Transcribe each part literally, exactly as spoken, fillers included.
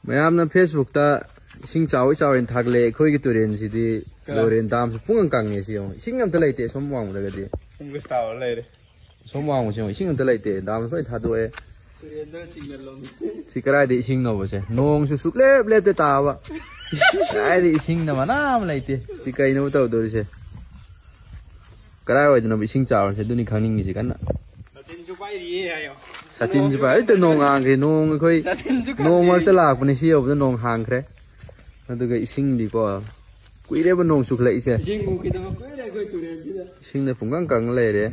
ꯃꯌꯥꯝꯅ Facebook ꯇ ꯏꯁꯤꯡ ꯆꯥꯎꯋꯤ ꯆꯥꯎꯋꯦꯅ ꯊꯥꯒꯠꯂꯛꯑꯦ꯫ ꯑꯩꯈꯣꯏꯒꯤ ꯇꯨꯔꯦꯟꯁꯤꯗꯤ ꯀ- ꯂꯣꯏꯔꯦ, ꯗꯥꯝꯁꯨ ꯄꯨꯡꯀꯪ ꯀꯪꯉꯦ꯫ ꯁꯤ ꯌꯦꯡꯉꯣ, ꯏꯁꯤꯡ ꯑꯝꯇ ꯂꯩꯇꯦ ꯁꯣꯝ ꯋꯥꯡꯃꯗꯒꯗꯤ꯫ ꯄꯨꯡ ꯀꯁꯇꯥꯕ ꯂꯩꯔꯦ꯫ ꯁꯣꯝ ꯋꯥꯡꯃꯁꯦ ꯌꯦꯡꯉꯣ, ꯏꯁꯤꯡ ꯑꯝꯇ ꯂꯩꯇꯦ, ꯗꯥꯝꯁꯨ ꯂꯣꯏ ꯊꯥꯗꯣꯛꯑꯦ꯫ ꯇꯨꯔꯦꯟꯗ ꯆꯤꯡꯅ ꯂꯣꯝꯃꯤ꯫ ꯁꯤ ꯀꯗꯥꯏꯗ ꯏꯁꯤꯡꯅꯣꯕꯁꯦ? ꯅꯣꯡꯁꯨ ꯁꯨꯛꯂꯦꯞ ꯂꯦꯞꯇꯦ ꯇꯥꯕ꯫ ꯀꯗꯥꯏꯗ ꯏꯁꯤꯡꯅ ꯃꯅꯥ ꯑꯃ ꯂꯩꯇꯦ꯫ ꯁꯤ ꯀꯩꯅꯣꯕ ꯇꯧꯗꯣꯔꯤꯁꯦ? ꯀꯗꯥꯏꯋꯥꯏꯗꯅꯣꯕ ꯏꯁꯤꯡ ꯆꯥꯎꯔꯤꯁꯦ? ꯑꯗꯨꯅꯤ ꯈꯪꯅꯤꯡꯉꯤꯁꯦ ꯀꯟꯅ꯫ ꯁꯥꯇꯤꯟꯁꯨ ꯄꯥꯏꯔꯤꯌꯦ ꯍꯥꯏꯌꯣ꯫ ꯁꯥꯇꯤꯟꯁꯨ ꯄꯥꯏ-, ꯍꯦꯛꯇ ꯅꯣꯡ ꯍꯥꯡꯈ꯭ꯔꯦ꯫ ꯅꯣꯡ ꯑꯩꯈꯣꯏ ꯁꯥꯇꯤꯟꯁꯨ ꯅꯣꯡ ꯈꯪꯗꯦ꯫ ꯃꯔꯛꯇ ꯂꯥꯛꯄꯅꯦ, ꯁꯤ ꯌꯧꯕꯗ ꯅꯣꯡ ꯍꯥꯡꯈ꯭ꯔꯦ꯫ ꯑꯗꯨꯒ ꯏꯁꯤꯡꯗꯤꯀꯣ, ꯀꯨꯏꯔꯦꯕ ꯅꯣꯡ ꯆꯨꯈꯠꯂꯛꯏꯁꯦ꯫ ꯏꯁꯤꯡ ꯎꯈꯤꯗꯕ ꯀꯨꯏꯔꯦ ꯑꯩꯈꯣꯏ ꯇꯨꯔꯦꯟꯁꯤꯗ꯫ ꯏꯁꯤꯡꯅ ꯄꯨꯡꯀꯪ ꯀꯪꯉ ꯂꯩꯔꯦ꯫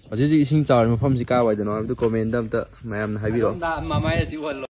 ꯍꯧꯖꯤꯛ ꯍꯧꯖꯤꯛ ꯏꯁꯤꯡ ꯆꯥꯎꯔꯤ ꯃꯐꯝꯁꯤ ꯀꯥꯏꯋꯥꯏꯗꯅꯣ ꯍꯥꯏꯕꯗꯨ comment ꯑꯝꯇ ꯃꯌꯥꯝꯅ ꯍꯥꯏꯕꯤꯔꯛꯑꯣ꯫ ꯑꯗꯣꯝꯗ ꯃꯃꯥꯏ ꯑꯁꯤ ꯎꯍꯜꯂꯣ꯫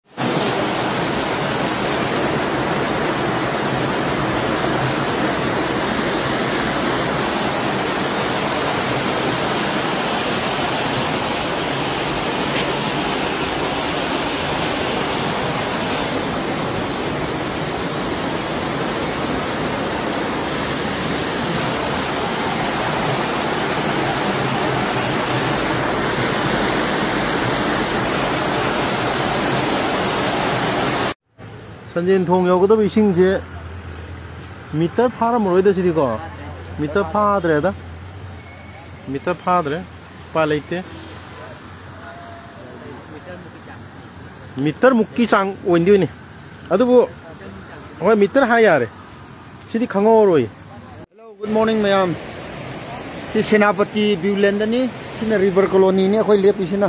ꯁꯟꯖꯦꯟ ꯊꯣꯡ ꯌꯧꯒꯗꯕ ꯏꯁꯤꯡꯁꯦ ꯃꯤꯇꯔ ꯐꯥꯔꯝꯃꯔꯣꯏꯗ ꯁꯤꯗꯤꯀꯣ꯫ ꯃꯤꯇꯔ ꯐꯥꯗ꯭ꯔꯦꯗ꯫ ꯃꯤꯇꯔ ꯐꯥꯗ꯭ꯔꯦ꯫ ꯎꯄꯥꯏ ꯂꯩꯇꯦ꯫ ꯃꯤꯇꯔ ꯃꯨꯛꯀꯤ ꯆꯥꯡ ꯑꯣꯏꯗꯣꯏꯅꯤ꯫ ꯑꯗꯨꯕꯨ ꯍꯣꯏ, ꯃꯤꯇꯔ ꯍꯥꯏ ꯌꯥꯔꯦ꯫ ꯁꯤꯗꯤ ꯈꯪꯍꯧꯔꯣꯏ꯫ Hello, good morning ꯃꯌꯥꯝ꯫ ꯁꯤ ꯁꯦꯅꯥꯄꯇꯤ Viewland ꯅꯤ꯫ ꯁꯤꯅ River Colony ꯅꯤ ꯑꯩꯈꯣꯏ ꯂꯦꯞꯄꯤꯁꯤꯅ꯫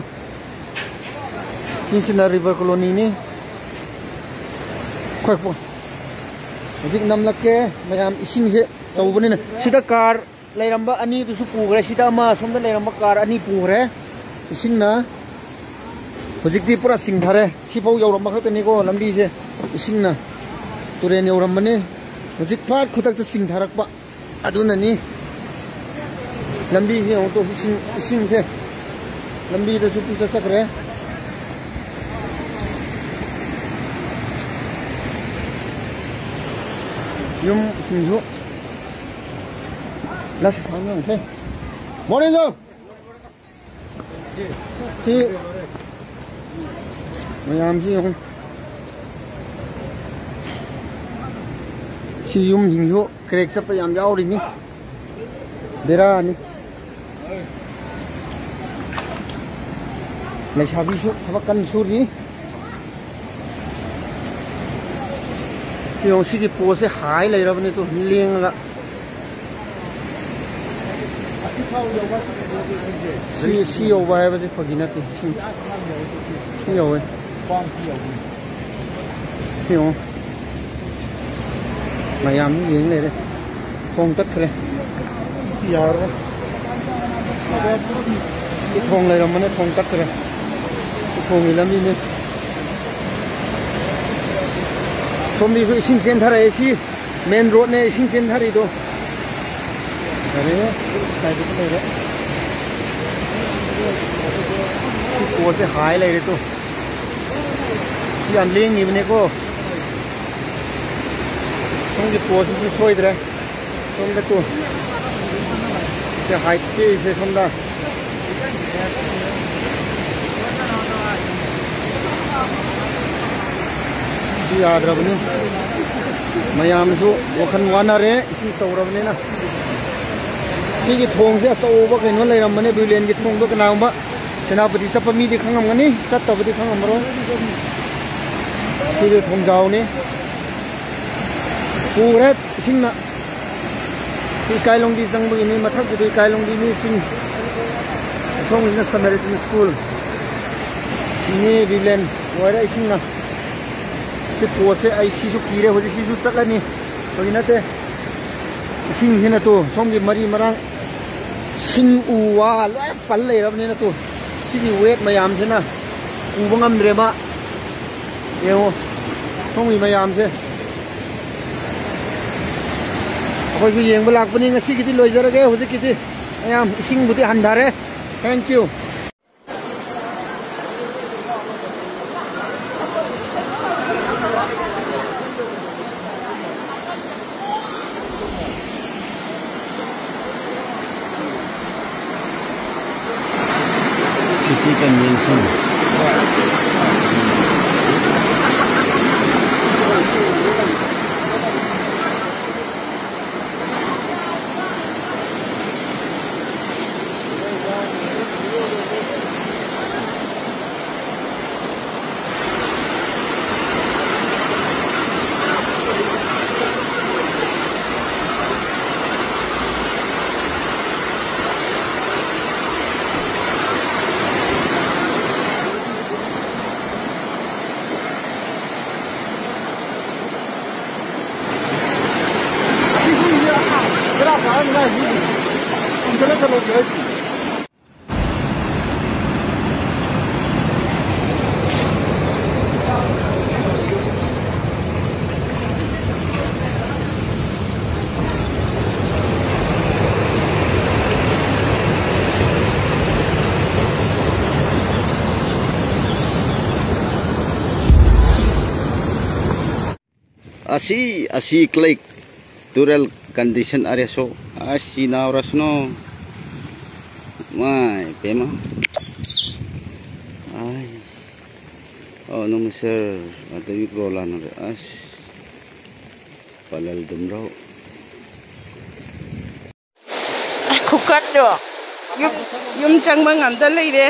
ꯁꯤꯁꯤꯅ River Colony ꯅꯤ꯫ ꯑꯩꯈꯣꯏ ꯄꯣ-, ꯍꯧꯖꯤꯛ ꯅꯝꯂꯛꯀꯦ ꯃꯌꯥꯝ, ꯏꯁꯤꯡꯁꯦ ꯆꯥꯎꯕꯅꯤꯅ꯫ ꯁꯤꯗ car ꯂꯩꯔꯝꯕ ꯑꯅꯤꯗꯨꯁꯨ ꯄꯨꯈ꯭ꯔꯦ꯫ ꯁꯤꯗ ꯑꯃ ꯑꯁꯣꯝꯗ ꯂꯩꯔꯝꯕ car ꯑꯅꯤ ꯄꯨꯈ꯭ꯔꯦ ꯏꯁꯤꯡꯅ꯫ ꯍꯧꯖꯤꯛꯇꯤ ꯄꯨꯔꯥ ꯆꯤꯡꯊꯔꯦ꯫ ꯁꯤꯐꯥꯎ ꯌꯧꯔꯝꯕ ꯈꯛꯇꯅꯤꯀꯣ ꯂꯝꯕꯤꯁꯦ꯫ ꯏꯁꯤꯡꯅ ꯇꯨꯔꯦꯟ ꯌꯧꯔꯝꯕꯅꯤ꯫ ꯍꯧꯖꯤꯛ ꯐꯠ ꯈꯨꯗꯛꯇ ꯆꯤꯡꯊꯔꯛꯄ꯫ ꯑꯗꯨꯅꯅꯤ꯫ ꯂꯝꯕꯤꯁꯦ ꯌꯦꯡꯉꯨ ꯇꯨ, ꯏꯁꯤꯡ, ꯏꯁꯤꯡꯁꯦ꯫ ꯂꯝꯕꯤꯗꯁꯨ ꯄꯨꯡꯆꯠ ꯆꯠꯈ꯭ꯔꯦ꯫ ꯌꯨꯝꯁꯤꯡꯁꯨ ꯂꯁ ꯁꯥꯡꯅ ꯌꯦꯡꯉꯨ꯫ ꯃꯣꯔꯅꯤꯡ ꯁꯤ ꯃꯌꯥꯝꯁꯤ ꯌꯦꯡꯉꯨ꯫ ꯌꯨꯝꯁꯤꯡꯁꯨ ꯀ꯭ꯔꯦꯛ ꯆꯠꯄ ꯌꯥꯝ ꯌꯥꯎꯔꯤꯅꯤ꯫ ꯕꯦꯔꯥꯅꯤ꯫ ꯂꯩꯁꯥꯕꯤꯁꯨ ꯊꯕꯛ ꯀꯟꯅ ꯁꯨꯔꯤ꯫ ꯁꯤ ꯌꯦꯡꯉꯨ, ꯁꯤꯒꯤ ꯄꯣꯁꯁꯦ ꯍꯥꯏ ꯂꯩꯔꯕꯅꯤ ꯇꯨ, ꯂꯦꯡꯉꯒ꯫ ꯁꯤ, ꯁꯤ ꯌꯧꯕ ꯍꯥꯏꯕꯁꯦ ꯐꯥꯒꯤ ꯅꯠꯇꯦ꯫ ꯁꯤ, ꯁꯤ ꯌꯧꯋꯦ꯫ ꯁꯤ ꯌꯦꯡꯉꯣ꯫ ꯃꯌꯥꯝꯁꯨ ꯌꯦꯡ ꯂꯩꯔꯦ꯫ ꯊꯣꯡ ꯇꯠꯈ꯭ꯔꯦ꯫ ꯁꯤ ꯌꯥꯔꯔꯣꯏ꯫ ꯁꯤ ꯊꯣꯡ ꯂꯩꯔꯝꯕꯅꯦ, ꯊꯣꯡ ꯇꯠꯈ꯭ꯔꯦ꯫ ꯁꯤ ꯊꯣꯡꯒꯤ ꯂꯝꯕꯤꯅꯦ꯫ ꯁꯣꯝꯗꯁꯨ ꯏꯁꯤꯡ ꯆꯦꯟꯊꯔꯛꯑꯦ꯫ ꯁꯤ ꯃꯦꯟ ꯔꯣꯗꯅꯦ ꯏꯁꯤꯡ ꯆꯦꯟꯊꯔꯤꯗꯣ꯫ ꯌꯥꯔꯦ, ꯁꯥꯏꯗꯁꯨ ꯂꯩꯔꯦ꯫ ꯁꯤ ꯄꯣꯠꯁꯦ ꯍꯥꯏ ꯂꯩꯔꯦ ꯇꯨ꯫ ꯁꯤ ꯌꯥꯝ ꯂꯦꯡꯉꯤꯕꯅꯦꯀꯣ꯫ ꯁꯣꯝꯒꯤ ꯄꯣꯁꯁꯤꯁꯨ ꯁꯣꯏꯗ꯭ꯔꯦ꯫ ꯁꯣꯝꯗ ꯇꯨ꯫ ꯁꯤ ꯍꯥꯏꯠ ꯇꯦꯛꯏꯁꯦ ꯁꯣꯝꯗ꯫ ꯁꯤ ꯌꯥꯗ꯭ꯔꯕꯅꯤ꯫ ꯃꯌꯥꯝꯁꯨ ꯋꯥꯈꯜ ꯋꯥꯅꯔꯦ, ꯏꯁꯤꯡ ꯆꯧꯔꯕꯅꯤꯅ꯫ ꯁꯤꯒꯤ ꯊꯣꯡꯁꯦ ꯑꯆꯧꯕ ꯀꯩꯅꯣ ꯂꯩꯔꯝꯕꯅꯦ, ꯕ꯭ꯌꯨꯂꯦꯟꯒꯤ ꯊꯣꯡꯗꯣ꯫ ꯀꯅꯥꯒꯨꯝꯕ ꯁꯦꯅꯥꯄꯇꯤ ꯆꯠꯄ ꯃꯤꯗꯤ ꯈꯪꯉꯝꯒꯅꯤ, ꯆꯠꯇꯕꯗꯤ ꯈꯪꯉꯝꯃꯔꯣꯏ꯫ ꯁꯤꯗꯤ ꯊꯣꯡꯖꯥꯎꯅꯤ꯫ ꯄꯨꯈ꯭ꯔꯦ ꯏꯁꯤꯡꯅ꯫ ꯏꯀꯥꯏꯂꯣꯡꯗꯤ ꯆꯪꯕꯒꯤꯅꯤ, ꯃꯊꯛꯀꯤꯗꯨ ꯏꯀꯥꯏꯂꯣꯡꯗꯤꯅꯤ ꯆꯤꯡ꯫ ꯑꯁꯣꯝꯒꯤꯁꯤꯅ ꯁꯃꯥꯔꯤꯇꯟ ꯁ꯭ꯀꯨꯜ꯫ ꯏꯅꯦ ꯕꯤꯕ꯭ꯂꯦꯟ ꯑꯣꯏꯔꯦ ꯏꯁꯤꯡꯅ꯫ ꯁꯤ ꯄꯣꯠꯁꯦ ꯑꯩ ꯁꯤꯁꯨ ꯀꯤꯔꯦ, ꯍꯧꯖꯤꯛ ꯁꯤꯁꯨ ꯆꯠꯂꯅꯤ꯫ ꯐꯥꯒꯤ ꯅꯠꯇꯦ꯫ ꯏꯁꯤꯡꯁꯤꯅ ꯇꯨ ꯁꯣꯝꯒꯤ ꯃꯔꯤ ꯃꯔꯥꯡ ꯁꯤꯡ ꯎ ꯋꯥ ꯂꯣꯏ ꯄꯜ ꯂꯩꯔꯕꯅꯤꯅ ꯇꯨ ꯁꯤꯒꯤ ꯋꯦꯠ ꯃꯌꯥꯝꯁꯤꯅ ꯄꯨꯕ ꯉꯝꯗ꯭ꯔꯦꯕ꯫ ꯌꯦꯡꯉꯣ ꯁꯣꯝꯒꯤ ꯃꯌꯥꯝꯁꯦ꯫ ꯑꯩꯈꯣꯏꯁꯨ ꯌꯦꯡꯕ ꯂꯥꯛꯄꯅꯤ꯫ ꯉꯁꯤꯒꯤꯗꯤ ꯂꯣꯏꯖꯔꯒꯦ꯫ ꯍꯧꯖꯤꯛꯀꯤꯗꯤ ꯃꯌꯥꯝ ꯏꯁꯤꯡꯕꯨꯗꯤ ꯍꯟꯊꯔꯦ꯫ Thank you꯫ City Convention. ꯑꯁꯤ, ꯑꯁꯤ ꯀ꯭ꯂꯤꯛ ꯇꯨꯔꯦꯜ ꯀꯟꯗꯤꯁꯟ ꯑꯔꯦꯁꯣ꯫ ꯑꯁꯤ ꯅꯥꯎꯔꯁꯅꯣ꯫ ꯃꯥꯏ ꯄꯦꯃ꯫ ꯑꯥꯏ꯫ ꯑꯣ, ꯅꯨꯃꯤꯠꯁꯔ ꯑꯗꯨꯒꯤ ꯒ꯭ꯔꯣꯂꯥꯟ ꯑꯁ꯫ ꯄꯂꯜ ꯗꯨꯝꯔꯣ꯫ ꯈꯨꯀꯟꯗꯣ꯫ ꯌꯨꯝ, ꯌꯨꯝ ꯆꯪꯕ ꯉꯝꯗ ꯂꯩꯔꯦ꯫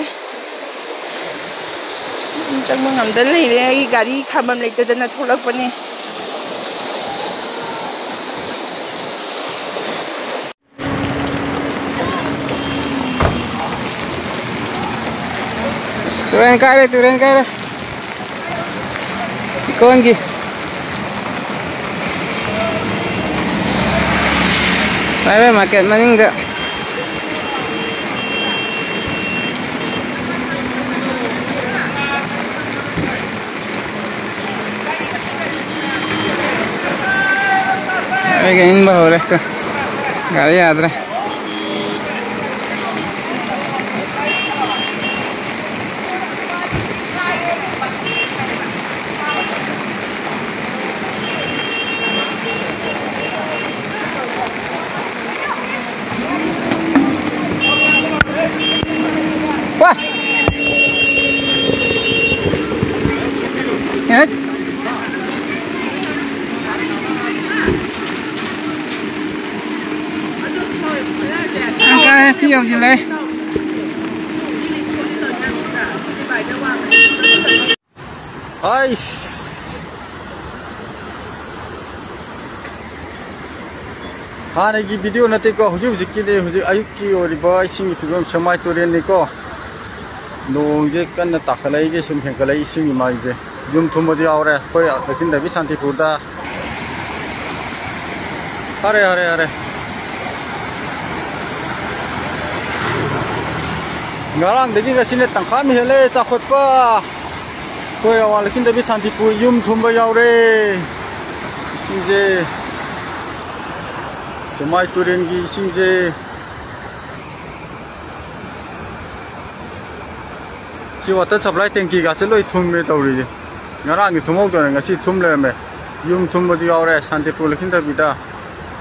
ꯌꯨꯝ ꯆꯪꯕ ꯉꯝꯗ ꯂꯩꯔꯦ꯫ ꯑꯩ ꯒꯥꯔꯤ ꯈꯥꯝꯕꯝ ꯂꯩꯇꯗꯅ ꯊꯣꯛꯂꯛꯄꯅꯦ꯫ ꯇꯨꯔꯦꯟ ꯀꯥꯏꯔꯦ, ꯇꯨꯔꯦꯟ ꯀꯥꯏꯔꯦ꯫ ꯏꯀꯣꯟꯒꯤ private market ꯃꯅꯤꯡꯗ꯫ ꯑꯩꯒ ꯏꯟꯕ ꯍꯧꯔꯦ꯫ ꯒꯥꯔꯤ ꯌꯥꯗ꯭ꯔꯦ꯫ ꯋꯥ! ꯍꯦꯠ! ꯑꯪꯀꯜ ꯁꯤ ꯌꯧꯁꯤꯜꯂꯦ꯫ ꯑꯩꯁ! ꯍꯥꯟꯅꯒꯤ video ꯅꯠꯇꯦꯀꯣ, ꯍꯧꯖꯤꯛ ꯍꯧꯖꯤꯛꯀꯤꯗꯤ, ꯍꯧꯖꯤꯛ ꯑꯌꯨꯛꯀꯤ ꯑꯣꯏꯔꯤꯕ ꯏꯁꯤꯡꯒꯤ ꯐꯤꯕꯝ ꯁꯦꯛꯃꯥꯏ ꯇꯨꯔꯦꯜꯅꯤꯀꯣ꯫ ꯅꯣꯡꯁꯦ ꯀꯟꯅ ꯇꯥꯈꯠꯂꯛꯏꯒꯦ, ꯁꯨꯝ ꯍꯦꯟꯒꯠꯂꯛꯏ ꯏꯁꯤꯡꯒꯤ ꯃꯥꯏꯁꯦ꯫ ꯌꯨꯝ ꯊꯨꯝꯕꯁꯨ ꯌꯥꯎꯔꯦ ꯑꯩꯈꯣꯏ ꯂꯩꯈꯤꯟꯗꯕꯤ ꯁꯥꯟꯇꯤꯄꯨꯔꯗ꯫ ꯐꯔꯦ, ꯐꯔꯦ, ꯐꯔꯦ꯫ ꯉꯔꯥꯡꯗꯒꯤ ꯉꯁꯤꯅ ꯇꯪꯈꯥꯏ ꯑꯃ ꯍꯦꯜꯂꯦ ꯆꯥꯎꯈꯠꯄ꯫ ꯑꯩꯈꯣꯏ ꯑꯋꯥꯡ ꯂꯩꯀꯤꯟꯗꯕꯤ ꯁꯥꯟꯇꯤꯄꯨꯔ ꯌꯨꯝ ꯊꯨꯝꯕ ꯌꯥꯎꯔꯦ꯫ ꯏꯁꯤꯡꯁꯦ, ꯁꯦꯛꯃꯥꯏ ꯇꯨꯔꯦꯟꯒꯤ ꯏꯁꯤꯡꯁꯦ꯫ ꯁꯤ water supply tankiꯒꯁꯦ ꯂꯣꯏ ꯊꯨꯝꯃꯦ ꯇꯧꯔꯤꯁꯦ꯫ ꯉꯔꯥꯡꯗꯤ ꯊꯨꯝꯍꯧꯗꯅ ꯉꯁꯤ ꯊꯨꯝ ꯂꯩꯔꯝꯃꯦ꯫ ꯌꯨꯝ ꯊꯨꯝꯕꯁꯨ ꯌꯥꯎꯔꯦ ꯁꯥꯟꯇꯤꯄꯨꯔ ꯂꯩꯀꯤꯟꯗꯕꯤꯗ꯫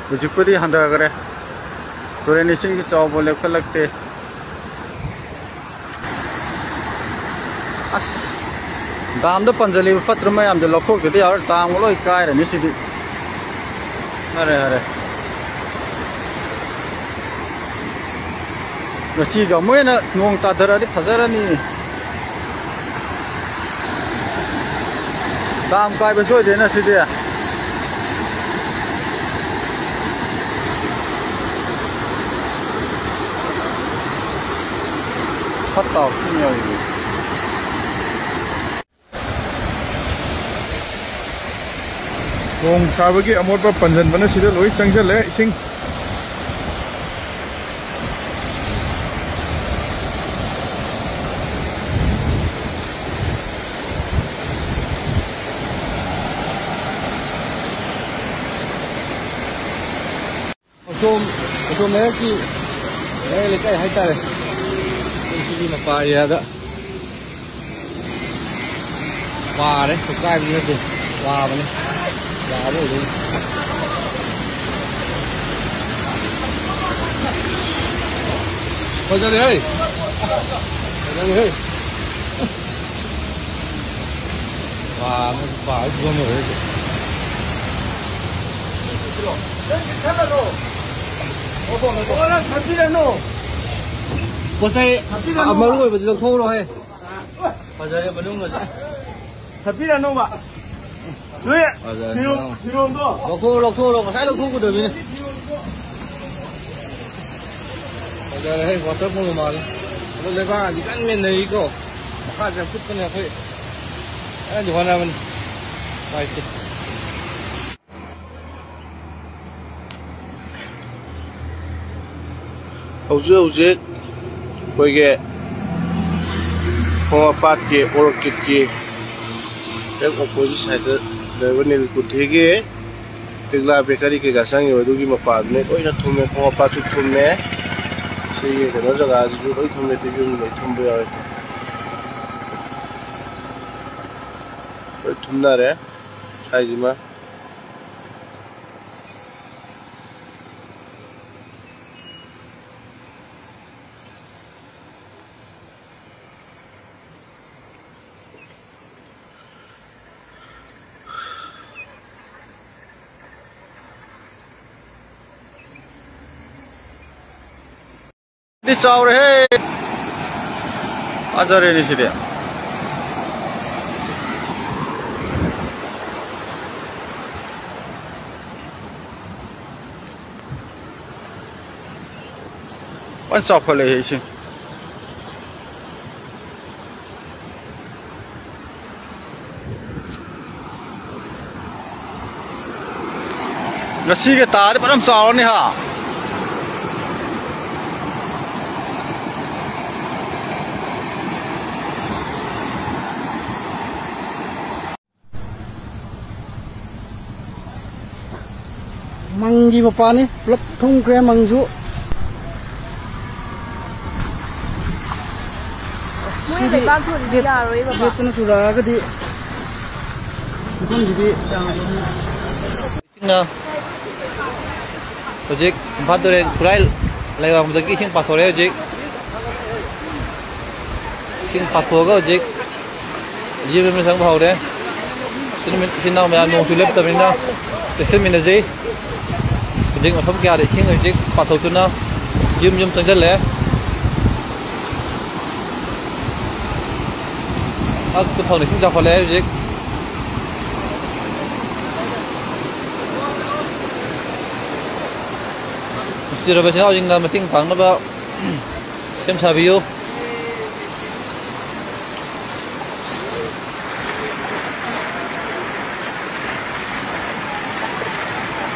ꯍꯧꯖꯤꯛꯄꯨꯗꯤ ꯍꯟꯊꯈ꯭ꯔꯦ꯫ ꯇꯨꯔꯦꯟ ꯏꯁꯤꯡꯒꯤ ꯆꯥꯎꯕ ꯂꯦꯞꯈꯠꯂꯛꯇꯦ꯫ ꯑꯁ, ꯗꯥꯝꯗ ꯄꯟꯖꯜꯂꯤꯕ ꯐꯠꯇ꯭ꯔ ꯃꯌꯥꯝꯁꯦ ꯂꯧꯊꯣꯛꯇꯗꯤ ꯌꯥꯔꯣꯏ꯫ ꯗꯥꯝꯒ ꯂꯣꯏ ꯀꯥꯏꯔꯅꯤ ꯁꯤꯗꯤ꯫ ꯐꯔꯦ, ꯐꯔꯦ꯫ ꯉꯁꯤꯒ ꯑꯃꯨꯛ ꯍꯦꯟꯅ ꯅꯣꯡ ꯇꯥꯊꯔꯛꯑꯗꯤ ꯐꯖꯔꯅꯤ꯫ ꯗꯥꯝ ꯀꯥꯏꯕ ꯁꯣꯏꯗꯦꯅ ꯁꯤꯗꯤ꯫ ꯐꯠꯇ ꯍꯥꯎꯊꯤ ꯌꯥꯎꯔꯤꯗꯨ꯫ ꯅꯣꯡ ꯁꯥꯕꯒꯤ ꯑꯃꯣꯠꯄ ꯄꯟꯁꯤꯟꯕꯅ ꯁꯤꯗ ꯂꯣꯏ ꯆꯪꯁꯤꯜꯂꯦ ꯏꯁꯤꯡ꯫ ꯑꯁꯣꯝ, ꯑꯁꯣꯝ ꯃꯌꯥꯏꯒꯤ, ꯃꯌꯥꯏ ꯂꯩꯀꯥꯏ ꯍꯥꯏꯇꯥꯔꯦ꯫ ꯑꯩꯈꯣꯏ ꯁꯤꯒꯤ ꯃꯄꯥ ꯑꯦꯔꯤꯌꯥꯗ ꯄꯥꯔꯦ, ꯀꯥꯏꯕꯗꯤ ꯅꯠꯇꯦ, ꯄꯥꯕꯅꯦ꯫ ꯌꯥꯕ ꯑꯣꯏꯗꯣꯏꯅꯤ꯫ ꯐꯖꯔꯦ ꯍꯦ꯫ ꯐꯖꯔꯦ ꯍꯦ꯫ ꯄꯥꯕ, ꯄꯥꯕ ꯐꯤꯕꯝ ꯌꯧꯔꯦ ꯍꯧꯖꯤꯛ꯫ ꯄꯣꯠ ꯆꯩ ꯃꯔꯨ ꯑꯣꯏꯕꯗꯤ ꯂꯧꯊꯣꯛꯎꯔꯣ ꯍꯦ꯫ ꯐꯖꯔꯦ ꯃꯅꯨꯡꯒꯁꯦ꯫ ꯊꯠꯄꯤꯔꯅꯣꯕ꯫ ꯅꯣꯏ ꯐꯖꯔꯦ, ꯐꯤꯔꯣꯜ, ꯐꯤꯔꯣꯜꯗꯣ꯫ ꯂꯧꯊꯣꯛꯎꯔꯣ, ꯂꯧꯊꯣꯛꯎꯔꯣ, ꯉꯁꯥꯏ ꯂꯧꯊꯣꯛꯀꯗꯕꯅꯤꯅꯦ꯫ ꯐꯖꯔꯦ, ꯍꯦ, waterfall ꯃꯥꯜꯂꯦ꯫ ꯑꯗꯣ ꯂꯩꯕꯥꯛ ꯑꯗꯤ ꯀꯟꯅ ꯃꯦꯟꯅꯔꯤꯀꯣ꯫ ꯃꯈꯥꯁꯦ ꯌꯥꯝ ꯀꯨꯠꯄꯅꯦ ꯑꯩꯈꯣꯏ꯫ ꯀꯟꯅꯗꯤ ꯍꯣꯠꯅꯕꯅꯤ꯫ ꯎꯄꯥꯏ ꯂꯩꯇꯦ꯫ ꯍꯧꯖꯤꯛ ꯍꯧꯖꯤꯛ ꯑꯩꯈꯣꯏꯒꯤ ꯈꯣꯡꯍꯥꯝꯄꯥꯠꯀꯤ ꯑꯣꯔꯀꯤꯠꯀꯤ ꯍꯦꯛ ꯑꯣꯄꯣꯖꯤꯠ ꯁꯥꯏꯗꯇ ꯂꯩꯕ ꯅꯤꯜꯀꯨꯊꯤꯒꯤ ꯂꯤꯛꯂꯥ ꯕꯦꯀꯔꯤ ꯀꯩꯀꯥ ꯆꯪꯉꯤꯕ ꯑꯗꯨꯒꯤ ꯃꯄꯥꯗꯨꯅꯦ꯫ ꯂꯣꯏꯅ ꯊꯨꯝꯃꯦ, ꯈꯣꯡꯍꯥꯝꯄꯥꯠꯁꯨ ꯊꯨꯝꯃꯦ꯫ ꯁꯤꯒꯤ ꯀꯩꯅꯣ ꯖꯒꯥꯁꯤꯁꯨ ꯂꯣꯏ ꯊꯨꯝꯃꯦ, ꯇꯤꯐꯤꯟ ꯂꯣꯏ ꯊꯨꯝꯕ ꯌꯥꯎꯋꯦ꯫ ꯂꯣꯏ ꯊꯨꯝꯅꯔꯦ ꯍꯥꯏꯁꯤꯃ꯫ ꯗꯤ ꯆꯥꯎꯔꯦꯍꯦ꯫ ꯐꯖꯔꯦꯅꯦ ꯁꯤꯗꯤ꯫ ꯐꯖꯅ ꯆꯥꯎꯈꯠꯂꯛꯑꯦ ꯏꯁꯤꯡ꯫ ꯉꯁꯤꯒꯤ ꯇꯥꯔꯗꯤ ꯐꯖꯅ ꯆꯥꯎꯔꯅꯤ ꯍꯥ꯫ ꯃꯪꯒꯤ ꯃꯄꯥꯅꯤ, ꯄꯨꯂꯞ ꯊꯨꯝꯈ꯭ꯔꯦ ꯃꯪꯁꯨ꯫ ꯃꯣꯏ ꯁꯤꯗꯤ ꯂꯩꯕꯥꯛ ꯊꯣꯜꯂꯤꯁꯤ ꯂꯦꯞ-, ꯌꯥꯔꯣꯏ ꯕꯕꯥ꯫ ꯂꯦꯞꯇꯅ ꯆꯨꯔꯛꯑꯒꯗꯤ ꯃꯐꯝꯁꯤꯗꯤ ꯌꯥꯔꯣꯏ꯫ ꯏꯁꯤꯡꯅ ꯍꯧꯖꯤꯛ ꯏꯝꯐꯥꯜ ꯇꯨꯔꯦꯜ ꯈꯨꯔꯥꯏ ꯂꯩꯋꯥꯡꯕꯗꯒꯤ ꯏꯁꯤꯡ ꯄꯥꯊꯣꯔꯛꯑꯦ ꯍꯧꯖꯤꯛ꯫ ꯏꯁꯤꯡ ꯄꯥꯊꯣꯛꯑꯒ ꯍꯧꯖꯤꯛ ꯌꯨꯝ ꯌꯨꯝꯗ ꯆꯪꯕ ꯍꯧꯔꯦ꯫ ꯏꯆꯤꯟ ꯏꯆꯤꯟ ꯏꯅꯥꯎ ꯃꯌꯥꯝ, ꯅꯣꯡꯁꯨ ꯂꯦꯞꯇꯕꯅꯤꯅ ꯆꯦꯛꯁꯤꯟꯃꯤꯟꯅꯁꯤ꯫ ꯍꯧꯖꯤꯛ ꯃꯐꯝ ꯀꯌꯥꯗ ꯏꯁꯤꯡ ꯍꯧꯖꯤꯛ ꯄꯥꯊꯣꯛꯇꯨꯅ ꯌꯨꯝ ꯌꯨꯝ ꯆꯪꯁꯤꯜꯂꯦ꯫ ꯑ, ꯐꯧꯅ ꯏꯁꯤꯡ ꯆꯥꯎꯈꯠꯂꯛꯑꯦ ꯍꯧꯖꯤꯛ꯫ ꯅꯨꯡꯁꯤꯔꯕ ꯏꯆꯤꯟ ꯏꯅꯥꯎꯁꯤꯡꯅ ꯃꯇꯦꯡ ꯄꯥꯡꯅꯕ ꯁꯦꯝ ꯁꯥꯕꯤꯌꯨ꯫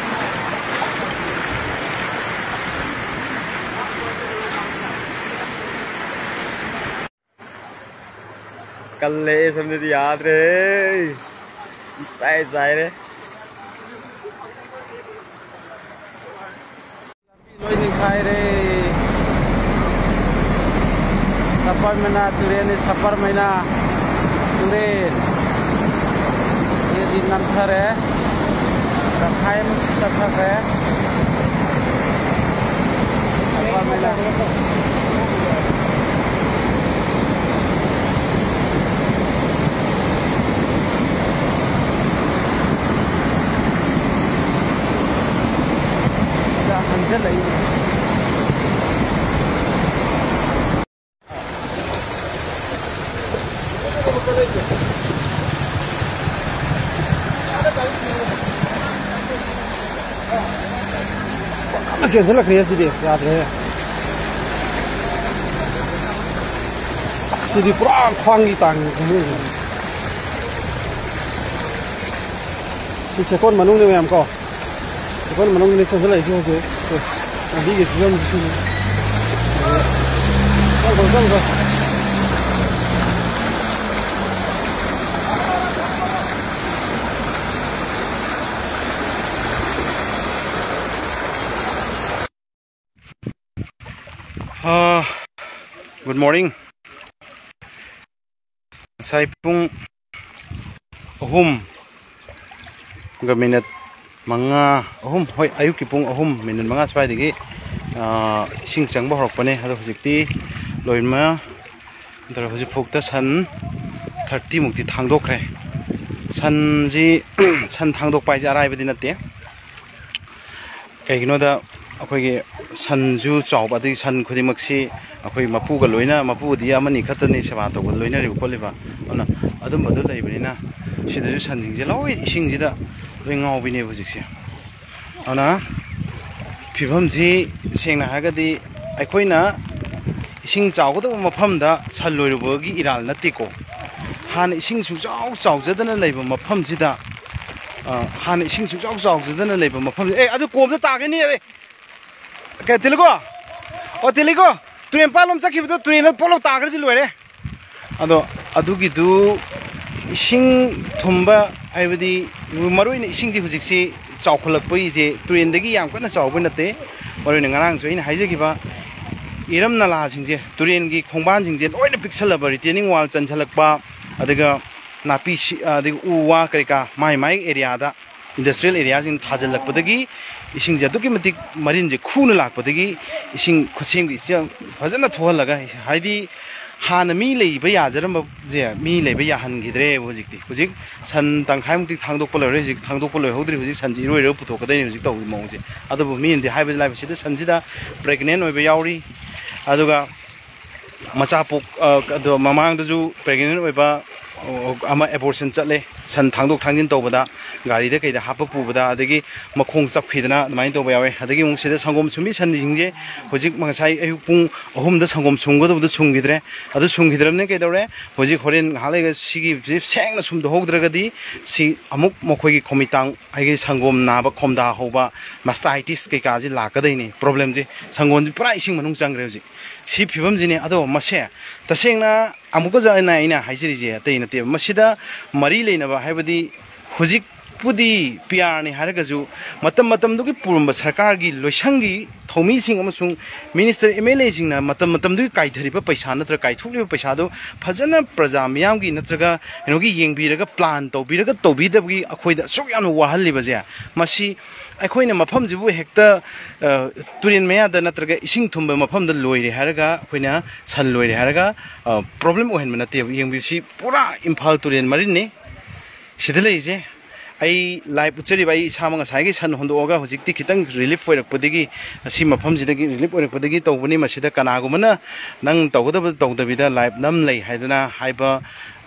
ꯀꯜꯂꯦ ꯁꯣꯝꯗꯗꯤ ꯌꯥꯗ꯭ꯔꯦ꯫ ꯏꯁꯥꯏ ꯆꯥꯏꯔꯦ꯫ ꯂꯣꯏ ꯅꯤꯡꯈꯥꯏꯔꯦ꯫ ꯁꯄꯔ ꯃꯩꯅꯥ ꯇꯨꯔꯦꯟꯅꯤ, ꯁꯄꯔ ꯃꯩꯅꯥ ꯇꯨꯔꯦꯟ꯫ ꯁꯤꯗꯤ ꯅꯝꯊꯔꯦ꯫ ꯇꯪꯈꯥꯏ ꯑꯃꯁꯨ ꯆꯠꯊꯈ꯭ꯔꯦ꯫ ꯁꯄꯔ ꯃꯩꯅꯥ꯫ ꯁꯤꯗ ꯍꯟꯖꯜꯂꯛꯏꯅꯦ꯫ ꯀꯟꯅ ꯆꯦꯟꯁꯤꯜꯂꯛꯈ꯭ꯔꯦ ꯁꯤꯗꯤ, ꯌꯥꯗ꯭ꯔꯦ꯫ ꯑꯁ, ꯁꯤꯗꯤ ꯄꯨꯔꯥ ꯈ꯭ꯋꯥꯡꯒꯤ ꯇꯥꯡꯉꯤ꯫ ꯁꯤ ꯆꯦꯛꯀꯣꯟ ꯃꯅꯨꯡꯅꯦ ꯃꯌꯥꯝ ꯀꯣ꯫ ꯆꯦꯛꯀꯣꯟ ꯃꯅꯨꯡꯗꯅꯦ ꯆꯪꯁꯤꯜꯂꯛꯏꯁꯦ ꯍꯧꯖꯤꯛ꯫ ꯂꯝꯕꯤꯒꯤ ꯐꯤꯕꯝꯁꯤ ꯁꯤꯅꯤ꯫ ꯆꯪꯈ꯭ꯔꯣ, ꯆꯪꯈ꯭ꯔꯣ꯫ ꯑꯥ, good morning꯫ ꯉꯁꯥꯏ ꯄꯨꯡ ꯑꯍꯨꯝꯒ ꯃꯤꯅꯠ ꯃꯉꯥ, ꯑꯍꯨꯝ, ꯍꯣꯏ, ꯑꯌꯨꯛꯀꯤ ꯄꯨꯡ ꯑꯍꯨꯝ ꯃꯤꯅꯠ ꯃꯉꯥ ꯁ꯭ꯋꯥꯏꯗꯒꯤ, ꯑꯥ, ꯏꯁꯤꯡ ꯆꯪꯕ ꯍꯧꯔꯛꯄꯅꯦ꯫ ꯑꯗꯣ ꯍꯧꯖꯤꯛꯇꯤ ꯂꯣꯏꯅꯃꯛ ꯅꯠꯇ꯭ꯔꯒ ꯍꯧꯖꯤꯛꯐꯥꯎꯗ ꯁꯟ thirty ꯃꯨꯛꯇꯤ ꯊꯥꯡꯗꯣꯛꯈ꯭ꯔꯦ꯫ ꯁꯟꯁꯤ, ꯁꯟ ꯊꯥꯡꯗꯣꯛꯄ ꯍꯥꯏꯁꯦ ꯑꯔꯥꯏꯕꯗꯤ ꯅꯠꯇꯦ꯫ ꯀꯩꯒꯤꯅꯣꯗ, ꯑꯩꯈꯣꯏꯒꯤ ꯁꯟꯁꯨ ꯆꯥꯎꯕ, ꯑꯗꯒꯤ ꯁꯟ ꯈꯨꯗꯤꯡꯃꯛꯁꯤ ꯑꯩꯈꯣꯏ ꯃꯄꯨꯒ ꯂꯣꯏꯅ, ꯃꯄꯨꯗꯤ ꯑꯃꯅꯤ ꯈꯛꯇꯅꯤ ꯁꯦꯕꯥ ꯇꯧꯕ, ꯂꯣꯏꯅꯔꯤꯕ ꯈꯣꯠꯂꯤꯕ꯫ ꯑꯗꯨꯅ ꯑꯗꯨꯝꯕꯗꯣ ꯂꯩꯕꯅꯤꯅ ꯁꯤꯗꯁꯨ ꯁꯟꯁꯤꯡꯁꯦ ꯂꯣꯏ ꯏꯁꯤꯡꯁꯤꯗ ꯂꯣꯏ ꯉꯥꯎꯕꯤꯅꯦꯕ ꯍꯧꯖꯤꯛꯁꯦ꯫ ꯑꯗꯨꯅ ꯐꯤꯕꯝꯁꯤ ꯁꯦꯡꯅ ꯍꯥꯏꯔꯒꯗꯤ ꯑꯩꯈꯣꯏꯅ ꯏꯁꯤꯡ ꯆꯥꯎꯒꯗꯕ ꯃꯐꯝꯗ ꯁꯟ ꯂꯣꯏꯔꯨꯕꯒꯤ ꯏꯔꯥꯜ ꯅꯠꯇꯦꯀꯣ꯫ ꯍꯥꯟꯅ ꯏꯁꯤꯡ ꯁꯨꯡꯆꯥꯎ ꯆꯥꯎꯖꯗꯅ ꯂꯩꯕ ꯃꯐꯝꯁꯤꯗ, ꯑ, ꯍꯥꯟꯅ ꯏꯁꯤꯡ ꯁꯨꯡꯆꯥꯎ ꯆꯥꯎꯖꯗꯅ ꯂꯩꯕ ꯃꯐꯝꯁꯤ, ꯑꯦ, ꯑꯗꯨ ꯀꯣꯝꯗ ꯇꯥꯒꯅꯤ, ꯑꯦ, ꯀꯩ, ꯇꯤꯂꯤꯀꯣ? ꯑꯣ, ꯇꯤꯂꯤꯀꯣ, ꯇꯨꯔꯦꯟ ꯄꯥꯟꯂꯣꯝ ꯆꯠꯈꯤꯕꯗꯣ ꯇꯨꯔꯦꯟꯗ ꯄꯣꯛꯂꯥꯎ ꯇꯥꯈ꯭ꯔꯗꯤ ꯂꯣꯏꯔꯦ꯫ ꯑꯗꯣ ꯑꯗꯨꯒꯤꯗꯨ ꯏꯁꯤꯡ ꯊꯨꯝꯕ ꯍꯥꯏꯕꯗꯤ ꯃꯔꯨꯑꯣꯏꯅ ꯏꯁꯤꯡꯗꯤ ꯍꯧꯖꯤꯛꯁꯤ ꯆꯥꯎꯈꯠꯂꯛꯄꯒꯤꯁꯦ ꯇꯨꯔꯦꯟꯗꯒꯤ ꯌꯥꯝ ꯀꯟꯅ ꯆꯥꯎꯕ ꯅꯠꯇꯦ꯫ ꯃꯔꯨꯑꯣꯏꯅ ꯉꯔꯥꯡꯁꯨ ꯑꯩꯅ ꯍꯥꯏꯖꯈꯤꯕ ꯏꯔꯝ ꯅꯂꯥꯁꯤꯡꯁꯦ, ꯇꯨꯔꯦꯟꯒꯤ ꯈꯣꯡꯕꯥꯟꯁꯤꯡꯁꯦ ꯂꯣꯏꯅ ꯄꯤꯛꯁꯜꯂꯕ, retaining wall ꯆꯟꯁꯤꯜꯂꯛꯄ, ꯑꯗꯨꯒ ꯅꯥꯄꯤ ꯁꯤ-, ꯑꯗꯒꯤ ꯎ ꯋꯥ ꯀꯔꯤ ꯀꯥ ꯃꯥꯏ ꯃꯥꯏ ꯑꯦꯔꯤꯌꯥꯗ, industrial areaꯁꯤꯡ ꯊꯥꯖꯤꯜꯂꯛꯄꯗꯒꯤ ꯏꯁꯤꯡꯁꯦ ꯑꯗꯨꯛꯀꯤ ꯃꯇꯤꯛ ꯃꯔꯤꯟꯁꯦ ꯈꯨꯅ ꯂꯥꯛꯄꯗꯒꯤ ꯏꯁꯤꯡ ꯈꯨꯠꯁꯦꯝꯒꯤ ꯏꯆꯦꯜ ꯐꯖꯅ ꯊꯣꯛꯍꯜꯂꯒ, ꯍꯥꯏꯗꯤ ꯍꯥꯟꯅ ꯃꯤ ꯂꯩꯕ ꯌꯥꯖꯔꯝꯕꯁꯦ ꯃꯤ ꯂꯩꯕ ꯌꯥꯍꯟꯈꯤꯗ꯭ꯔꯦꯕ ꯍꯧꯖꯤꯛꯇꯤ꯫ ꯍꯧꯖꯤꯛ ꯁꯟ ꯇꯪꯈꯥꯏꯃꯨꯛꯇꯤ ꯊꯥꯡꯗꯣꯛꯄ ꯂꯣꯏꯔꯦ, ꯍꯧꯖꯤꯛ ꯊꯥꯡꯗꯣꯛꯄ ꯂꯣꯏꯍꯧꯗ꯭ꯔꯤ, ꯍꯧꯖꯤꯛ ꯁꯟꯁꯤ ꯏꯔꯣꯏꯔꯒ ꯄꯨꯊꯣꯛꯀꯗꯣꯏꯅꯤ ꯍꯧꯖꯤꯛ ꯇꯧꯔꯤ ꯃꯑꯣꯡꯁꯦ꯫ ꯑꯗꯨꯕꯨ ꯃꯤꯅꯗꯤ ꯍꯥꯏꯕꯗꯤ ꯂꯥꯏꯕ ꯁꯤꯗ ꯁꯟꯁꯤꯗ pregnant ꯑꯣꯏꯕ ꯌꯥꯎꯔꯤ, ꯑꯗꯨꯒ ꯃꯆꯥ ꯄꯣꯛ-, ꯑ, ꯑꯗꯣ ꯃꯃꯥꯡꯗꯁꯨ pregnant ꯑꯣꯏꯕ, ꯑ, ꯑꯃ abortion ꯆꯠꯂꯦ, ꯁꯟ ꯊꯥꯡꯗꯣꯛ ꯊꯥꯡꯖꯤꯟ ꯇꯧꯕꯗ ꯒꯥꯔꯤꯗ ꯀꯩꯗ ꯍꯥꯞꯄ ꯄꯨꯕꯗ, ꯑꯗꯒꯤ ꯃꯈꯣꯡ ꯆꯞꯈꯤꯗꯅ ꯑꯗꯨꯃꯥꯏꯅ ꯇꯧꯕ ꯌꯥꯎꯋꯦ꯫ ꯑꯗꯒꯤ ꯑꯃꯨꯛ ꯁꯤꯗ ꯁꯪꯒꯣꯝ ꯁꯨꯝꯕꯤ ꯁꯟꯁꯤꯡꯁꯦ ꯍꯧꯖꯤꯛ ꯉꯁꯥꯏ ꯑꯌꯨꯛ ꯄꯨꯡ ꯑꯍꯨꯝꯗ ꯁꯪꯒꯣꯝ ꯁꯨꯝꯒꯗꯕꯗꯣ ꯁꯨꯝꯈꯤꯗ꯭ꯔꯦ꯫ ꯑꯗꯨ ꯁꯨꯝꯈꯤꯗ꯭ꯔꯕꯅꯤꯅ ꯀꯩꯗꯧꯔꯦ? ꯍꯧꯖꯤꯛ ꯍꯣꯔꯦꯟ ꯉꯥꯏꯍꯥꯛ ꯂꯩꯔꯒ ꯁꯤꯒꯤ ꯁꯦꯡꯅ ꯁꯨꯝꯗꯣꯛꯍꯧꯗ꯭ꯔꯒꯗꯤ ꯁꯤ ꯑꯃꯨꯛ ꯃꯈꯣꯏꯒꯤ ꯈꯣꯃꯤꯇꯥꯡ, ꯑꯩꯒꯤ ꯁꯪꯒꯣꯝ ꯅꯥꯕ, ꯈꯣꯝꯗꯥ ꯍꯧꯕ, mastitis ꯀꯩꯀꯥꯁꯤ ꯂꯥꯛꯀꯗꯣꯏꯅꯤ꯫ Problemꯁꯦ ꯁꯪꯒꯣꯝꯁꯤ ꯄꯨꯔꯥ ꯏꯁꯤꯡ ꯃꯅꯨꯡ ꯆꯪꯈ꯭ꯔꯦ ꯍꯧꯖꯤꯛ꯫ ꯁꯤ ꯐꯤꯕꯝꯁꯤꯅꯤ꯫ ꯑꯗꯣ ꯃꯁꯦ ꯇꯁꯦꯡꯅ ꯑꯃꯨꯛꯀꯁꯨ ꯑꯩꯅ, ꯑꯩꯅ ꯍꯥꯏꯖꯔꯤꯁꯦ ꯑꯇꯩ ꯅꯠꯇꯦꯕ꯫ ꯃꯁꯤꯗ ꯃꯔꯤ ꯂꯩꯅꯕ ꯍꯥꯏꯕꯗꯤ ꯍꯧꯖꯤꯛꯄꯨꯗꯤ P Rꯅꯤ ꯍꯥꯏꯔꯒꯁꯨ ꯃꯇꯝ ꯃꯇꯝꯗꯨꯒꯤ ꯄꯨꯔꯝꯕ ꯁꯔꯀꯥꯔꯒꯤ ꯂꯣꯏꯁꯪꯒꯤ ꯊꯧꯃꯤꯁꯤꯡ ꯑꯃꯁꯨꯡ minister, M L Aꯁꯤꯡꯅ ꯃꯇꯝ ꯃꯇꯝꯗꯨꯒꯤ ꯀꯥꯏꯊꯔꯤꯕ ꯄꯩꯁꯥ ꯅꯠꯇ꯭ꯔꯒ ꯀꯥꯏꯊꯣꯛꯂꯤꯕ ꯄꯩꯁꯥꯗꯨ ꯐꯖꯅ ꯄ꯭ꯔꯖꯥ ꯃꯤꯌꯥꯝꯒꯤ ꯅꯠꯇ꯭ꯔꯒ ꯀꯩꯅꯣꯒꯤ ꯌꯦꯡꯕꯤꯔꯒ plan ꯇꯧꯕꯤꯔꯒ ꯇꯧꯕꯤꯗꯕꯒꯤ ꯑꯩꯈꯣꯏꯗ ꯑꯁꯨꯛ ꯌꯥꯝꯅ ꯋꯥꯍꯜꯂꯤꯕꯁꯦ, ꯃꯁꯤ ꯑꯩꯈꯣꯏꯅ ꯃꯐꯝꯁꯤꯕꯨ ꯍꯦꯛꯇ, ꯑ, ꯇꯨꯔꯦꯟ ꯃꯌꯥꯗ ꯅꯠꯇ꯭ꯔꯒ ꯏꯁꯤꯡ ꯊꯨꯝꯕ ꯃꯐꯝꯗ ꯂꯣꯏꯔꯦ ꯍꯥꯏꯔꯒ, ꯑꯩꯈꯣꯏꯅ ꯁꯟ ꯂꯣꯏꯔꯦ ꯍꯥꯏꯔꯒ, ꯑ, problem ꯑꯣꯏꯍꯟꯕ ꯅꯠꯇꯦꯕ꯫ ꯌꯦꯡꯕꯤꯌꯨ, ꯁꯤ ꯄꯨꯔꯥ ꯏꯝꯐꯥꯜ ꯇꯨꯔꯦꯟ ꯃꯔꯤꯟꯅꯤ ꯁꯤꯗ ꯂꯩꯔꯤꯁꯦ꯫ ꯑꯩ live ꯎꯠꯆꯔꯤꯕ ꯑꯩ ꯏꯁꯥꯃꯛ ꯉꯁꯥꯏꯒꯤ ꯁꯟ ꯍꯣꯟꯗꯣꯛꯑꯒ ꯍꯧꯖꯤꯛꯇꯤ ꯈꯤꯇꯪ relief ꯑꯣꯏꯔꯛꯄꯗꯒꯤ, ꯑꯁꯤ ꯃꯐꯝꯁꯤꯗꯒꯤ relief ꯑꯣꯏꯔꯛꯄꯗꯒꯤ ꯇꯧꯕꯅꯤ꯫ ꯃꯁꯤꯗ ꯀꯅꯥꯒꯨꯝꯕꯅ ꯅꯪ ꯇꯧꯒꯗꯕ ꯇꯧꯗꯕꯤꯗ live ꯅꯝ ꯂꯩ ꯍꯥꯏꯗꯅ ꯍꯥꯏꯕ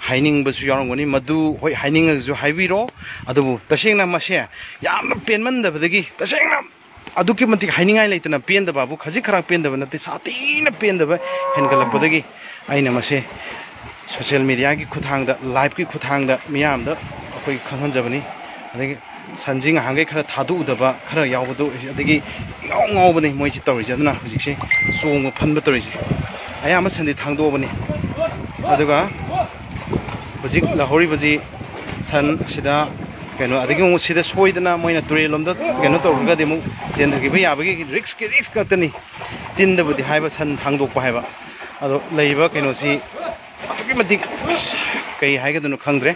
ꯍꯥꯏꯅꯤꯡꯕꯁꯨ ꯌꯥꯎꯔꯝꯒꯅꯤ꯫ ꯃꯗꯨ ꯍꯣꯏ ꯍꯥꯏꯅꯤꯡꯉꯒꯁꯨ ꯍꯥꯏꯕꯤꯔꯣ꯫ ꯑꯗꯨꯕꯨ ꯇꯁꯦꯡꯅ ꯃꯁꯦ ꯌꯥꯝꯅ ꯄꯦꯟꯃꯟꯗꯕꯗꯒꯤ, ꯇꯁꯦꯡꯅ ꯑꯗꯨꯛꯀꯤ ꯃꯇꯤꯛ ꯍꯥꯏꯅꯤꯡꯉꯥꯏ ꯂꯩꯇꯅ ꯄꯦꯟꯗꯕꯕꯨ, ꯈꯖꯤꯛ ꯈꯔ ꯄꯦꯟꯗꯕ ꯅꯠꯇꯦ, ꯁꯥꯊꯤꯅ ꯄꯦꯟꯗꯕ ꯍꯦꯟꯒꯠꯂꯛꯄꯗꯒꯤ ꯑꯩꯅ ꯃꯁꯦ social mediaꯒꯤ ꯈꯨꯠꯊꯥꯡꯗ, liveꯀꯤ ꯈꯨꯠꯊꯥꯡꯗ ꯃꯤꯌꯥꯝꯗ ꯑꯩꯈꯣꯏ ꯈꯪꯍꯟꯖꯕꯅꯤ꯫ ꯑꯗꯒꯤ ꯁꯟꯁꯤ ꯉꯍꯥꯟꯈꯩ ꯈꯔ ꯊꯥꯗꯣꯛꯎꯗꯕ ꯈꯔ ꯌꯥꯎꯕꯗꯣ, ꯑꯗꯒꯤ ꯏꯉꯥꯎ ꯉꯥꯎꯕꯅꯤ ꯃꯣꯏꯁꯤ ꯇꯧꯔꯤꯁꯦ꯫ ꯑꯗꯨꯅ ꯍꯧꯖꯤꯛꯁꯦ ꯆꯣꯡꯕ ꯐꯟꯕ ꯇꯧꯔꯤꯁꯦ꯫ ꯑꯌꯥꯝꯕ ꯁꯟꯗꯤ ꯊꯥꯡꯗꯣꯛꯑꯕꯅꯤ꯫ ꯑꯗꯨꯒ ꯍꯧꯖꯤꯛ ꯂꯧꯍꯧꯔꯤꯕꯁꯤ ꯁꯟ ꯁꯤꯗ ꯀꯩꯅꯣ, ꯑꯗꯒꯤ ꯑꯃꯨꯛ ꯁꯤꯗ ꯁꯣꯏꯗꯅ ꯃꯣꯏꯅ ꯇꯨꯔꯦꯜ ꯂꯣꯝꯗ ꯀꯩꯅꯣ ꯇꯧꯔꯒꯗꯤ ꯑꯃꯨꯛ ꯆꯦꯟꯊꯈꯤꯕ ꯌꯥꯕꯒꯤ ꯔꯤꯛꯁꯀꯤ ꯔꯤꯛꯁ ꯉꯥꯛꯇꯅꯤ꯫ ꯆꯤꯟꯗꯕꯨꯗꯤ ꯍꯥꯏꯕ ꯁꯟ ꯊꯥꯡꯗꯣꯛꯄ ꯍꯥꯏꯕ, ꯑꯗꯣ ꯂꯩꯔꯤꯕ ꯀꯩꯅꯣꯁꯤ ꯑꯗꯨꯛꯀꯤ ꯃꯇꯤꯛ, ꯑꯁ, ꯀꯩ ꯍꯥꯏꯒꯗꯣꯏꯅꯣ ꯈꯪꯗ꯭ꯔꯦ꯫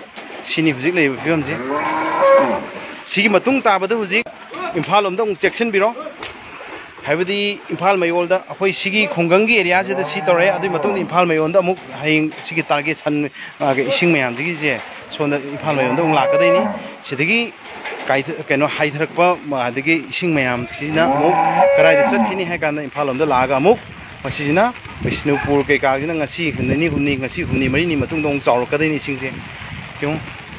ꯁꯤꯅꯤ ꯍꯧꯖꯤꯛ ꯂꯩꯔꯤꯕ ꯐꯤꯕꯝꯁꯦ꯫ ꯁꯤꯒꯤ ꯃꯇꯨꯡ ꯇꯥꯕꯗ ꯍꯧꯖꯤꯛ ꯏꯝꯐꯥꯜ ꯂꯣꯝꯗ ꯑꯃꯨꯛ ꯆꯦꯛꯁꯤꯟꯕꯤꯔꯣ꯫ ꯍꯥꯏꯕꯗꯤ ꯏꯝꯐꯥꯜ ꯃꯌꯣꯜꯗ ꯑꯩꯈꯣꯏ ꯁꯤꯒꯤ ꯈꯨꯡꯒꯪꯒꯤ ꯑꯦꯔꯤꯌꯥꯁꯤꯗ ꯁꯤ ꯇꯧꯔꯦ, ꯑꯗꯨꯒꯤ ꯃꯇꯨꯡꯗ ꯏꯝꯐꯥꯜ ꯃꯌꯣꯜꯗ ꯑꯃꯨꯛ ꯍꯌꯦꯡ ꯁꯤꯒꯤ ꯇꯥꯔꯒꯦꯠ ꯁꯟ, ꯑ, ꯏꯁꯤꯡ ꯃꯌꯥꯝꯁꯤꯒꯤꯁꯦ ꯁꯣꯝꯗ ꯏꯝꯐꯥꯜ ꯃꯌꯣꯜꯗ ꯑꯃꯨꯛ ꯂꯥꯛꯀꯗꯣꯏꯅꯤ꯫ ꯁꯤꯗꯒꯤ ꯀꯥꯏꯊ-, ꯀꯩꯅꯣ, ꯍꯥꯏꯊꯔꯛꯄ, ꯃ-, ꯑꯗꯒꯤ ꯏꯁꯤꯡ ꯃꯌꯥꯝꯁꯤꯅ ꯑꯃꯨꯛ ꯀꯗꯥꯏꯗ ꯆꯠꯈꯤꯅꯤ ꯍꯥꯏ ꯀꯥꯟꯗ ꯏꯝꯐꯥꯜ ꯂꯣꯝꯗ ꯂꯥꯛꯑꯒ ꯑꯃꯨꯛ ꯃꯁꯤꯁꯤꯅ ꯕꯤꯁꯅꯨꯄꯨꯔ ꯀꯩꯀꯥꯁꯤꯅ ꯉꯁꯤ ꯅꯤꯅꯤ ꯍꯨꯝꯅꯤ, ꯉꯁꯤ ꯍꯨꯝꯅꯤ ꯃꯔꯤꯅꯤ ꯃꯇꯨꯡꯗ ꯑꯃꯨꯛ ꯆꯥꯎꯔꯛꯀꯗꯣꯏꯅꯤ ꯏꯁꯤꯡꯁꯦ꯫ ꯌꯦꯡꯉꯨ,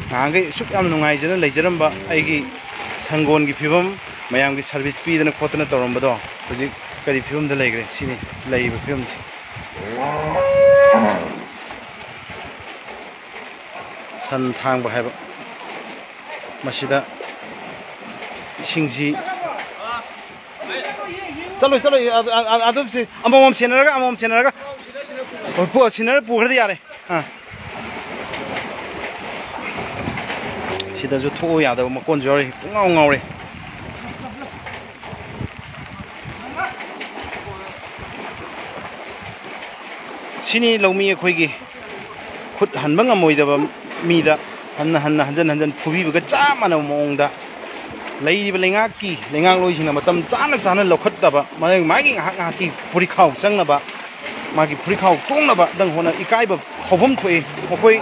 ꯉꯍꯥꯟꯈꯩ ꯑꯁꯨꯛ ꯌꯥꯝꯅ ꯅꯨꯡꯉꯥꯏꯖꯅ ꯂꯩꯖꯔꯝꯕ ꯑꯩꯒꯤ ꯁꯪꯒꯣꯜꯒꯤ ꯐꯤꯕꯝ, ꯃꯌꯥꯝꯒꯤ ꯁꯥꯔꯚꯤꯁ ꯄꯤꯗꯅ ꯈꯣꯠꯇꯅ ꯇꯧꯔꯝꯕꯗꯣ ꯍꯧꯖꯤꯛ ꯀꯔꯤ ꯐꯤꯕꯝꯗ ꯂꯩꯈ꯭ꯔꯦ? ꯁꯤꯅꯤ ꯂꯩꯔꯤꯕ ꯐꯤꯕꯝꯁꯦ꯫ ꯁꯟ ꯊꯥꯡꯕ ꯍꯥꯏꯕ ꯃꯁꯤꯗ ꯏꯁꯤꯡꯁꯤ ꯆꯠꯂꯣꯏ, ꯆꯠꯂꯣꯏ꯫ ꯑ-, ꯑ-, ꯑ-, ꯑꯗꯨꯝ ꯁꯤ ꯑꯃꯃꯝ ꯁꯦꯟꯅꯔꯒ, ꯑꯃꯃꯝ ꯁꯦꯟꯅꯔꯒ꯫ ꯍꯣꯏ, ꯄꯨ-, ꯁꯤꯟꯅꯔ ꯄꯨꯈ꯭ꯔꯗꯤ ꯌꯥꯔꯦ꯫ ꯑꯥ꯫ ꯁꯤꯗꯁꯨ ꯊꯣꯛꯎ ꯌꯥꯗꯕ ꯃꯀꯣꯟꯁꯨ ꯌꯥꯎꯔꯤ꯫ ꯄꯨꯡꯉꯥꯎ ꯉꯥꯎꯔꯦ꯫ ꯁꯤꯅꯤ ꯂꯧꯃꯤ ꯑꯩꯈꯣꯏꯒꯤ ꯈꯨꯠ ꯍꯟꯕ ꯉꯝꯃꯣꯏꯗꯕ ꯃꯤꯗ ꯍꯟꯅ ꯍꯟꯅ, ꯍꯟꯖꯟ ꯍꯟꯖꯟ ꯐꯨꯕꯤꯕꯒ ꯆꯞ ꯃꯥꯟꯅꯕ ꯃꯑꯣꯡꯗ ꯂꯩꯔꯤꯕ ꯂꯩꯉꯥꯛꯀꯤ, ꯂꯩꯉꯥꯛꯂꯣꯏꯁꯤꯡꯅ ꯃꯇꯝ ꯆꯥꯅ ꯆꯥꯅ ꯂꯧꯈꯠꯇꯕ, ꯃꯥꯒꯤ, ꯃꯥꯒꯤ ꯉꯥꯏꯍꯥꯛ ꯉꯥꯏꯍꯥꯛꯀꯤ ꯐꯨꯔꯤꯠꯈꯥꯎ ꯆꯪꯅꯕ, ꯃꯥꯒꯤ ꯐꯨꯔꯤꯠꯈꯥꯎ ꯇꯣꯡꯅꯕꯗꯪ ꯍꯣꯠꯅ ꯏꯀꯥꯏꯕ ꯐꯥꯎꯐꯝ ꯊꯣꯛꯏ꯫ ꯃꯈꯣꯏ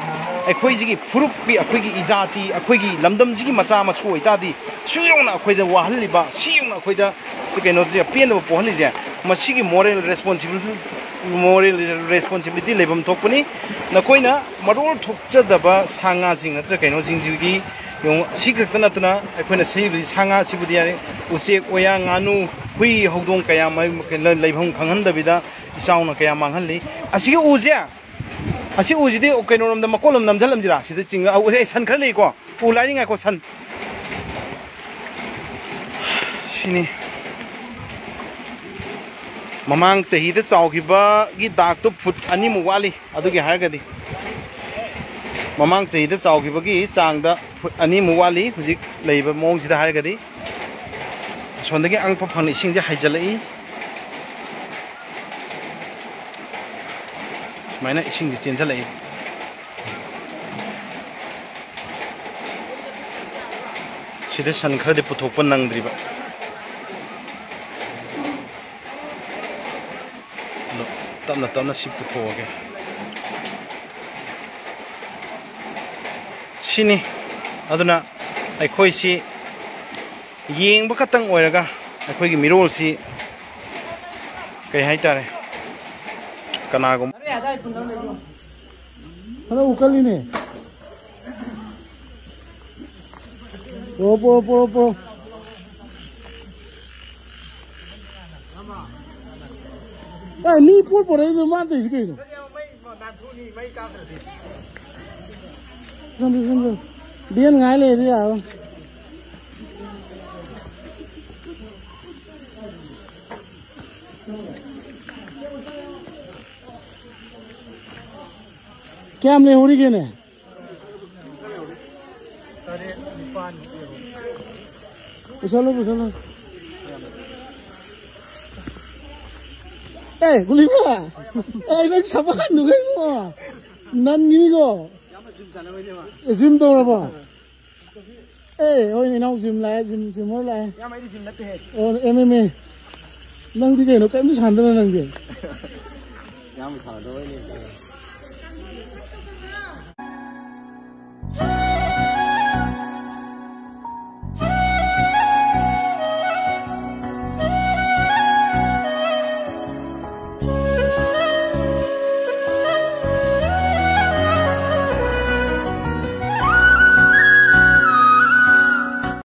ꯑꯩꯈꯣꯏꯁꯤꯒꯤ ꯐꯨꯔꯨꯞꯀꯤ, ꯑꯩꯈꯣꯏꯒꯤ ꯏꯖꯥꯇꯤ, ꯑꯩꯈꯣꯏꯒꯤ ꯂꯝꯗꯝꯁꯤꯒꯤ ꯃꯆꯥ ꯃꯁꯨ ꯑꯣꯏꯇꯥꯔꯗꯤ ꯁꯤ ꯌꯧꯅ ꯑꯩꯈꯣꯏꯗ ꯋꯥꯍꯜꯂꯤꯕ, ꯁꯤ ꯌꯧꯅ ꯑꯩꯈꯣꯏꯗ ꯀꯩꯅꯣꯁꯦ ꯄꯦꯟꯗꯕ ꯄꯣꯛꯍꯜꯂꯤꯁꯦ, ꯃꯁꯤꯒꯤ moral responsibility, moral responsibility ꯂꯩꯐꯝ ꯊꯣꯛꯄꯅꯤ꯫ ꯅꯈꯣꯏꯅ ꯃꯔꯣꯜ ꯊꯣꯛꯆꯗꯕ ꯁꯥ ꯉꯥꯁꯤꯡ ꯅꯠꯇ꯭ꯔꯒ ꯀꯩꯅꯣꯁꯤꯡꯁꯤꯒꯤ, ꯌꯦꯡꯉꯨ, ꯁꯤ ꯈꯛꯇ ꯅꯠꯇꯅ ꯑꯩꯈꯣꯏꯅ ꯁꯤꯕꯗꯤ ꯁꯥ ꯉꯥ ꯁꯤꯕꯨꯗꯤ ꯌꯥꯔꯦ, ꯎꯆꯦꯛ, ꯑꯣꯌꯥ, ꯉꯥꯅꯨ, ꯍꯨꯏ, ꯍꯧꯗꯣꯡ ꯀꯌꯥ ꯃꯔꯨꯝ ꯂꯩꯐꯝ ꯈꯪꯍꯟꯗꯕꯤꯗ ꯏꯆꯥꯎꯅ ꯀꯌꯥ ꯃꯥꯡꯍꯜꯂꯤ꯫ ꯑꯁꯤꯒꯤ ꯎꯁꯦ, ꯑꯁꯤ ꯎꯁꯤꯗꯤ ꯀꯩꯅꯣꯔꯣꯝꯗ, ꯃꯀꯣꯜꯂꯣꯝ ꯅꯝꯁꯤꯜꯂꯝꯁꯤꯔꯥ? ꯁꯤꯗ ꯆꯤꯡ, ꯑ, ꯎ-, ꯑꯦ, ꯁꯟ ꯈꯔ ꯂꯩꯀꯣ꯫ ꯎ ꯂꯥꯏꯔꯤ ꯉꯥꯏꯈꯣ, ꯁꯟ꯫ ꯁꯤꯅꯤ꯫ ꯃꯃꯥꯡ ꯆꯍꯤꯗ ꯆꯥꯎꯈꯤꯕꯒꯤ ꯗꯥꯛꯇꯣ ꯐꯨꯠ ꯑꯅꯤꯃꯨꯛ ꯋꯥꯠꯂꯤ꯫ ꯑꯗꯨꯒꯤ ꯍꯥꯏꯔꯒꯗꯤ ꯃꯃꯥꯡ ꯆꯍꯤꯗ ꯆꯥꯎꯈꯤꯕꯒꯤ ꯆꯥꯡꯗ ꯐꯨꯠ ꯑꯅꯤꯃꯨꯛ ꯋꯥꯠꯂꯤ꯫ ꯍꯧꯖꯤꯛ ꯂꯩꯔꯤꯕ ꯃꯑꯣꯡꯁꯤꯗ ꯍꯥꯏꯔꯒꯗꯤ ꯑꯁꯣꯝꯗꯒꯤ ꯑꯉꯛꯄ ꯐꯪꯅ ꯏꯁꯤꯡꯁꯦ ꯍꯩꯖꯤꯜꯂꯛꯏ꯫ ꯁꯨꯃꯥꯏꯅ ꯏꯁꯤꯡꯁꯦ ꯆꯦꯟꯁꯤꯜꯂꯛꯏ꯫ ꯁꯤꯗ ꯁꯟ ꯈꯔꯗꯤ ꯄꯨꯊꯣꯛꯄ ꯅꯪꯗ꯭ꯔꯤꯕ꯫ ꯑꯗꯣ ꯇꯞꯅ ꯇꯞꯅ ꯁꯤ ꯄꯨꯊꯣꯛꯑꯒꯦ꯫ ꯁꯤꯅꯤ꯫ ꯑꯗꯨꯅ ꯑꯩꯈꯣꯏꯁꯤ ꯌꯦꯡꯕ ꯈꯛꯇꯪ ꯑꯣꯏꯔꯒ ꯑꯩꯈꯣꯏꯒꯤ ꯃꯤꯔꯣꯜꯁꯤ ꯀꯩ ꯍꯥꯏꯇꯥꯔꯦ, ꯀꯅꯥꯒꯨꯝꯕ ꯈꯔ ꯎꯀꯜꯂꯤꯅꯦ꯫ ꯄꯨꯔꯛꯑꯣ, ꯄꯨꯔꯛꯑꯣ, ꯄꯨꯔꯛꯑꯣ, ꯄꯨꯔꯛꯑꯣ꯫ ꯑꯦ, ꯃꯤ ꯄꯣꯠ ꯄꯨꯔꯛꯏꯗꯣ ꯃꯥꯅ ꯇꯧꯔꯤꯁꯤ ꯀꯩꯅꯣ? ꯁꯣꯝꯗ, ꯁꯣꯝꯗ꯫ ꯚꯦꯟ ꯉꯥꯏ ꯂꯩꯔꯗꯤ ꯌꯥꯔꯣꯏ꯫ ꯀꯌꯥꯝ ꯂꯩꯍꯧꯔꯤꯒꯦꯅꯦ? ꯄꯨꯁꯜꯂꯣ, ꯄꯨꯁꯜꯂꯣ꯫ ꯑꯦ, ꯒꯨꯂꯤꯕ! ꯑꯦ, ꯅꯪ ꯁꯕꯥꯟꯗꯨꯒ ꯏꯕꯨꯡꯉꯣ! ꯅꯟꯒꯤꯅꯤꯀꯣ! ꯑꯦ, ꯖꯤꯝ ꯇꯧꯔꯕꯣ? ꯑꯦ, ꯍꯣꯏꯅꯦ, ꯏꯅꯥꯎ ꯖꯤꯝ ꯂꯥꯛꯑꯦ, ꯖꯤꯝ, ꯖꯤꯝ ꯍꯣꯏ ꯂꯥꯛꯑꯦ꯫ ꯏꯌꯥꯝꯕ, ꯑꯩꯗꯤ ꯖꯤꯝ ꯅꯠꯇꯦꯍꯦ꯫ ꯑꯣ, ꯑꯦꯝ ꯑꯦꯝ ꯑꯦ꯫ ꯅꯪꯗꯤ ꯀꯩꯅꯣ, ꯀꯔꯤꯝꯇ ꯁꯥꯟꯗꯅ ꯅꯪꯗꯤ? ꯌꯥꯝ ꯐꯗꯕꯩꯅꯦ꯫